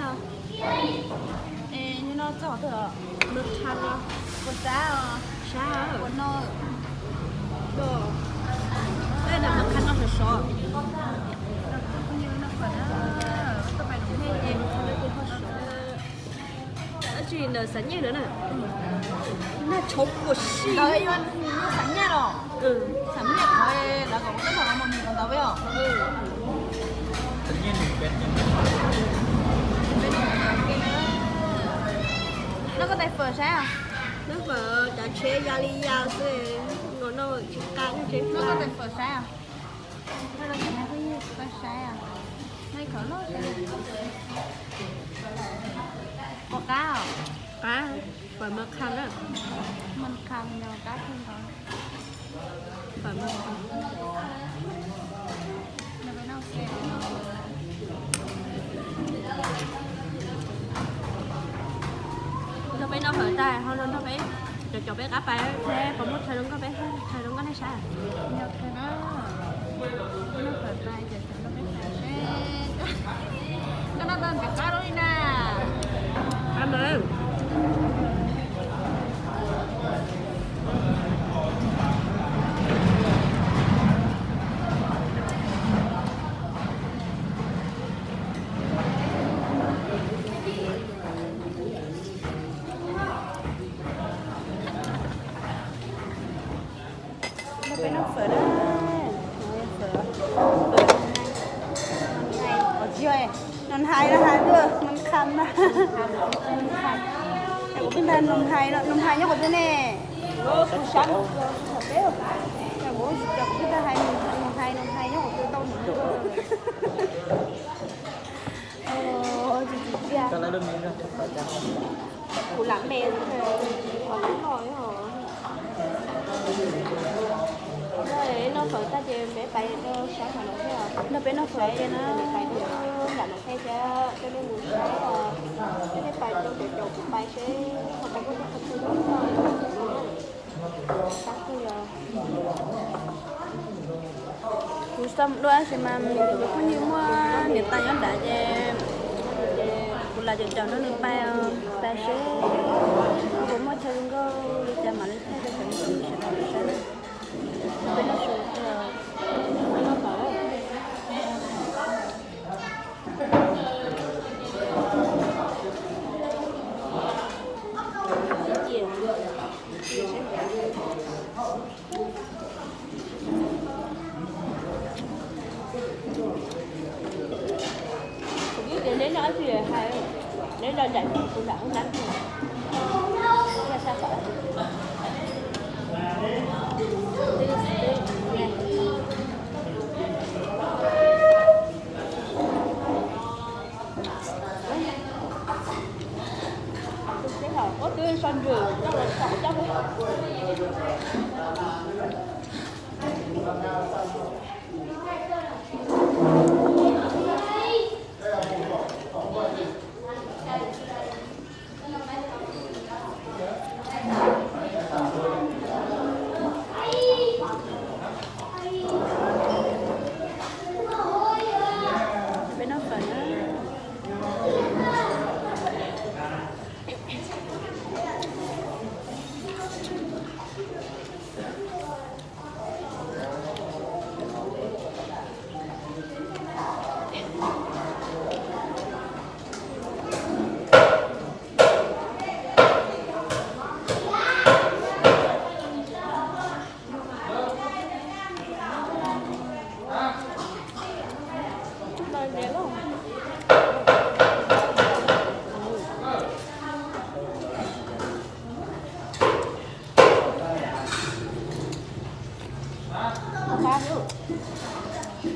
Es no txog twg os? Puas sab os? Sab. Puas no? Tej ntawm Mab Khab no sov sov. Tab sis ntawm Xav Nyaj lawm na. Nag tshauv kua si. Xav Nyaj los? Xav Nyaj qhov lawv kom ua teb los mus ntawd peb os. Noj koj tais fawm saib. Noj fawm cov tsheb ya li ya xwb, noj tsis qab. Noj koj tais fawm saib. Noj koj tais fawm saib. Noj khawm los, puas qab os? Qab, fawm Mab Khab na. Mab Khab no qab kawg nkaus. Fawm Mab Khab. Nrog peb noj fawm tas ho los nrog peb, cov cov peb qab pais thiab, puas muaj chaw zoo nkauj peb, chaw zoo nkauj nej saib. Noj fawm tas ces nrog peb pais seb koj noj tau ntxim qab li na. Qab mas. Nrog peb noj fawm na. Fawm, fawm Noo Hais, Noo Hais, Noo Hais los hais tuaj, Noo Kham na. Kuv pheej ntag, Noo Hais, Noo Hais nyob qhov twg ne? Kuv sab, kuv pheej ntag hais Noo Hais, Noo Hais nyob qhov twg tau. Kuv lam me, qhov lub no. Noj fawm tag ces peb pais rau sab hauv no thiab. Nrog peb noj fawm thiab na. Pais rau nram no thiab thiab, coj nej mus saib, coj nej pais rau cov cov kuv pais seb ho puas muaj qhov twg zoo. Kuv xav mus dua tab sis mas kuv phooj ywg muaj niam tais nyob nrad ces kuv lam caum caum nrog nws pais, pais seb puas muaj chaw zoo nkauj li cas mam li thaij rau cov phooj ywg sawv daws saib na. Peb noj su, peb noj fawm. Kuv twb tias neb noj ib tug hais, neb noj nraim kuv nram hoob nab. Ua twb so ntsws coj los tsom coj. Peb noj fawm na.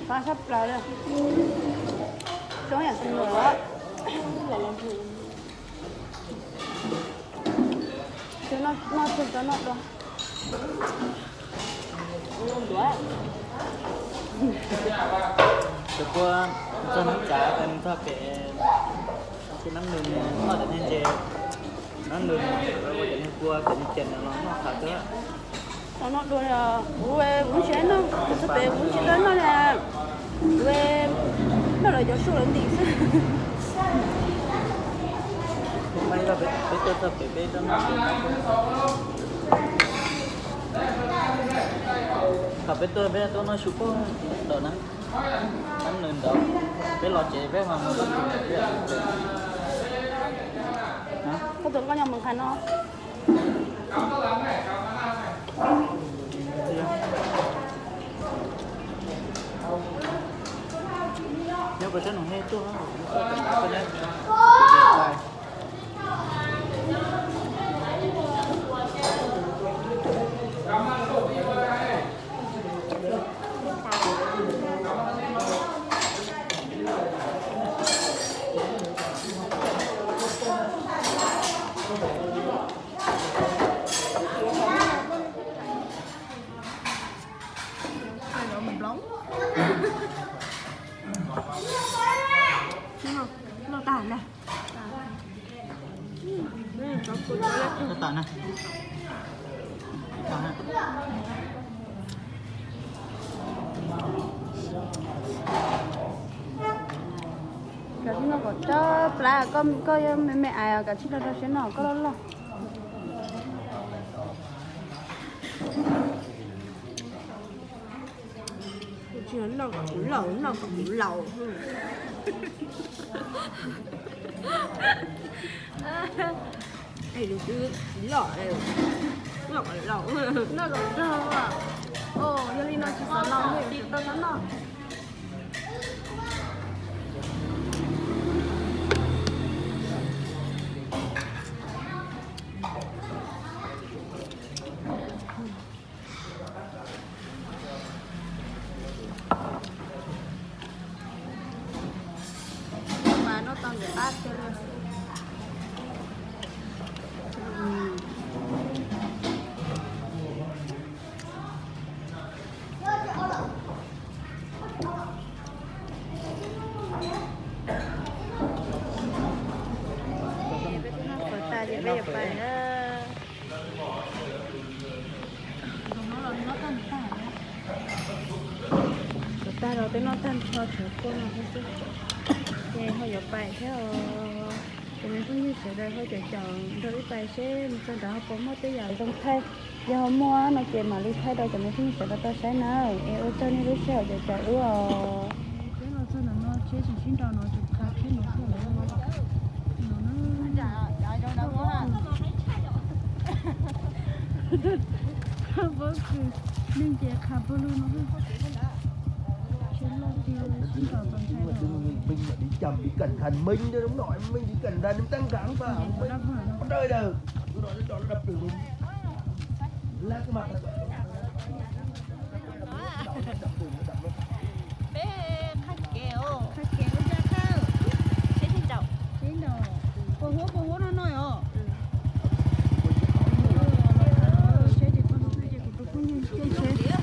Qab sab plaws li. Coob yam tus nus. Noj txog tau noj dua. Tus kua txog noj tsav, txog pem, nab nws noj cov niag ntses, nab nws ua cov niag kua, cov niag cem no los noj thaum twg. Tau noj dua, kuv, kuv tsis noj, kuv txog pem kuv tsis tau noj li, kuv noj lawv cov suj lawv ntim xwb. Peb tuaj txog pem peb tuaj noj, thaum peb tuaj peb tuaj noj su pog ntawm na, nws ntawd peb los ces peb ho mus. Koj tus nkauj nyob mus qhov no. Nyob pem sab nus he tuaj. Loj tag na. Kav tsij noj kom tsawg plab, koj yuav me me ais, kav tsij rau rau siab noj koj loj loj. Tsis noj kom kuv laus, noj kom kuv laus. Es lus twb loj, noj kom laus. Noj kom laus. Yog li no tsis xav laus, tsis tau noj. Mas noj tau ntawm qab tiag li. Peb noj fawm tas ces peb yuav pais na. Fawm tag los twb noj tag nrho tshuav kua no thiab xwb, ces ho yuav pais thiab os. Kuv me phooj ywg sawv daws ho caum caum nrog wb pais seb mus txog nrad ho puas muaj tej yam zoo thaij. Yog ho muaj no ces mam li thaij rau cov me phooj ywg sawv daws tau saib na. Es ua tsaug nej lub sij hawm caum caum wb os. Peb los txog ntawm no tsheb tseem sib nraus no tseem kha tsheb no thiab lawm no. Pob kws neeg ces kha pawg lug no. Tsheb loj tiag sib nraus tau ntshai. Minh mà đi chậm thì cẩn thận, Minh đó, đúng rồi, Minh đi cẩn thận, em tăng cẳng vào, Minh. Con đời đời, tôi nói cho nó đập từ Minh. Lát cái mặt nó đập từ nó đập luôn. Peb qhab kev os. Qhab kev lub caj qhab. Seb sib nraus. Sib nraus. Puas huab puas huab no no os. Seb ces pog lub twg ces kuv tus phooj ywg caij tsheb.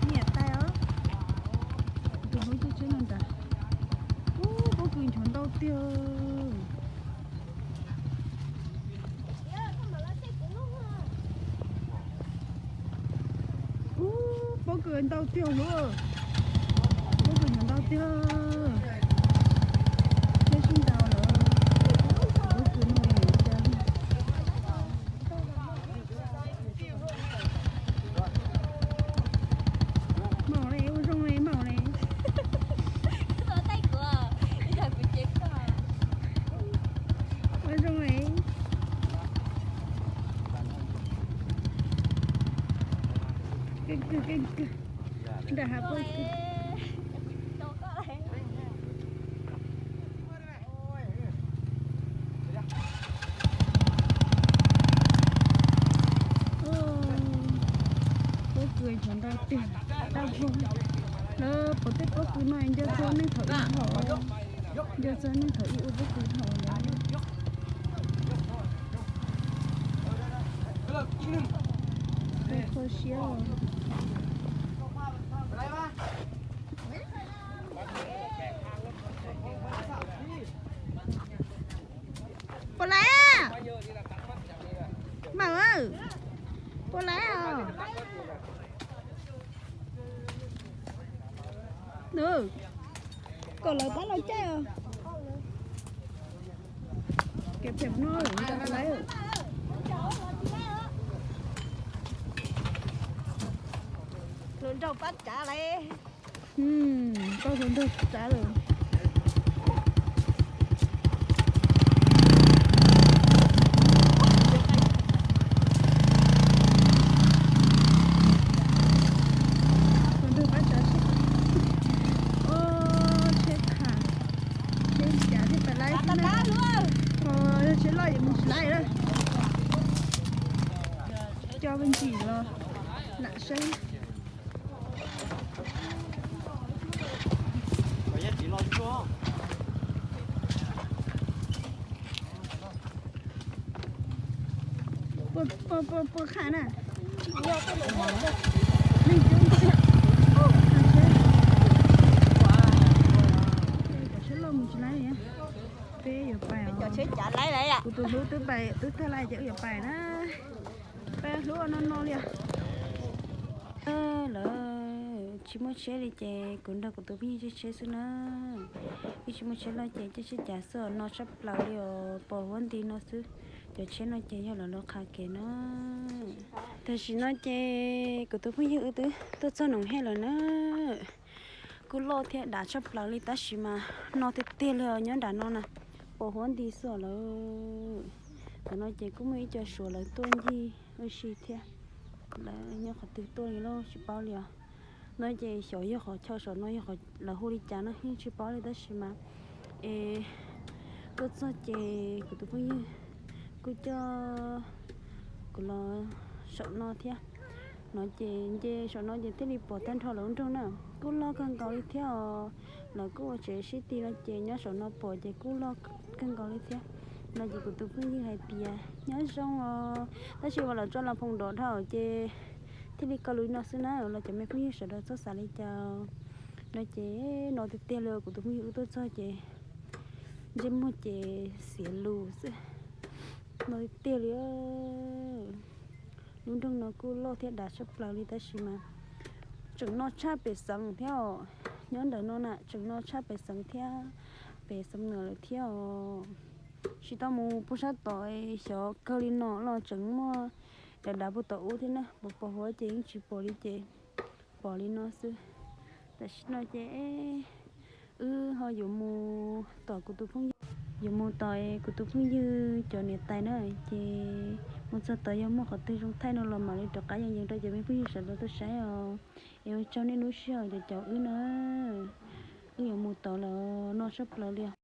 Niam tais os. Kuv tus phooj ywg caij tsheb no nrad. Ub, pob kws nchuav ntau tiag. Ub, pob kws ntau tiag lawm. Pob kws nchuav ntau tiag. Thiab sib nraus lawm. Pob kws no cas Maum li ua zoo li maum li. Ua zoo li. Keej kawg keej kawg. Nram hav pob kws. Pob kws nchuav ntau tiag, dab vog. Lawv pom tej pob kws no nco txog nej thaum ib hom, nco txog nej thaum ib ua pob kws hom lawm. Kho siab. Puas laiv? Maum, puas laiv os? Nws, kom lawv pab los caij os. Kev phem no lawm, lawv nrog pab tsav lawm. Koj hluas nraug tsav lawm. Hluas nraug pab tsav seb. Tsheb kham, tsheb cav thiaj pais laib xwb na. Ho yog tsheb loj ces mus tsis laib lawm. Coj me ntsis los lam saib. Puas kham na? Cov tsheb loj mus tsis laib, peb yuav pais os. Kuv tus hlub twb pais, twb tag lais ces wb yuav pais na. Peb hlub no no li os. Lawv tsis muaj tsheb li ces kuv nrog kuv tus phooj ywg caij tsheb xwb na. Wb tsis muaj tsheb loj ces caij tsheb cav xwb os, no tshaj plaws li os, pos huab nti no xwb. Cov tsheb no ces yog lawv lub qhov kev na. Tam sim no ces kuv tus phooj ywg wb twb tuaj txog Noom Hej lawm na. Kuj loj thiab dav tshaj plaws li tab sis mas no tiag tiag li os, nyob nram no na, pos huab nti xwb os lawm. Tam no ces kuj muaj ib co Suav lawv tuaj ncig ua si thiab. Lawv nyob qhov twg tuaj li los tsis paub li os. No ces xyov yog qhov chaw saum no yog qhov lawv hu li cas no yeej tsis paub li tab sis mas es tuaj txog ces kuv tus phooj ywg kuj coj kuv los saum no thiab. No ces nce saum no ces thiaj li pom tag nrho lawv lub nroog na. Kuj loj kawg nkaus li thiab os. Lawv kuj ua tsev sib ti no ces nyob saum no pom ces kuj loj kawg nkaus li thiab. No ces kuv tus phooj ywg hais tias nyob zoo os, tab sis mas lawv tso las phoom dov dhau ces thiaj li koj lub no xwb na. Los cov me phooj ywg sawv daws txhob xav li cas. No ces no tiag tiag li, kuv tus phooj ywg wb tuaj txog ces ntsej muag ces xiav lus xwb. No tiag tiag li. Lub nroog no kuj loj thiab dav tshaj plaws li tab sis mas tseem no tshaj pem xeev thiab os. Nyob ntawm no na tseem no tshaj pem xeev thiab, pem xeev Nam lawm thiab os. Tsis tau mus puag sab tod, xyov kawg li no los tseem muaj dav dav puag tom ub thiab na. Pos pos huab ces yeej tsis pom li ces pom li no xwb. Tam sim no ces wb ho yuav mus tom kuv tus phooj ywg, yuav mus tom kuv tus phooj ywg cov niam tais na. Ces mus txog tod yog muaj qhov twg zoo thaij no los mam li rov qab yees yees rau cov me phooj ywg sawv daws tau saib os. Es ua tsaug nej lub sij hawm caum caum wb na. Wb yuav mus tod lawm, no tshaj plaws li os.